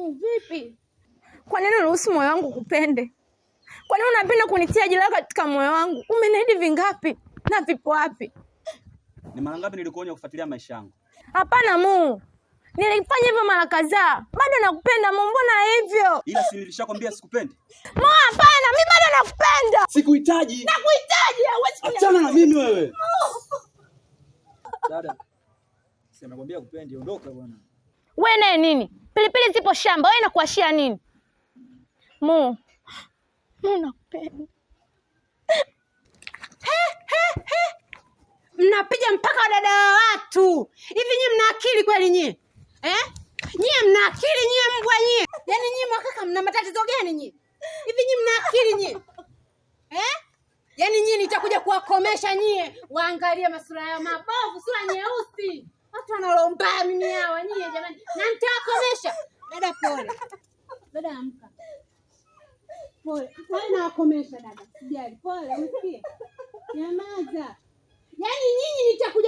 Mu, vipi? Kwa nini uruhusu moyo wangu kupende? Kwa nini unapenda kunitia jeraha katika moyo wangu? Umeniahidi vingapi na vipo wapi? Ni mara ngapi nilikuonya kufuatilia maisha yangu? Hapana Mu, nilifanya hivyo mara kadhaa, bado nakupenda Mu. Mbona hivyo Ila si nilishakwambia sikupendi? Mu? Hapana, mi bado nakupenda. Sikuhitaji. Nakuhitaji, hauwezi Achana na mimi wewe. Dada. Si amekwambia kupendi, ondoka bwana. We naye nini? Pilipili zipo shamba, wewe nakuashia nini? Mu, Mu nakupenda. Mnapiga mpaka wadada wa watu hivi, nyie mna akili kweli nyie eh? Nyie mna akili nyie, mbwa nyie? Yaani nyie mwakaka mna matatizo gani nyie? Hivi nyie mna akili nyie eh? Yaani nyie nitakuja kuwakomesha nyie, waangalie masura yao mabovu, sura nyeusi, watu wanalombaya mimi hawa nyie jamani, na nitawakomesha. Dada pole, dada amka, pole pole, nawakomesha dada, sijali, pole, umesikia? Nyamaza. Yaani nyinyi nitakuja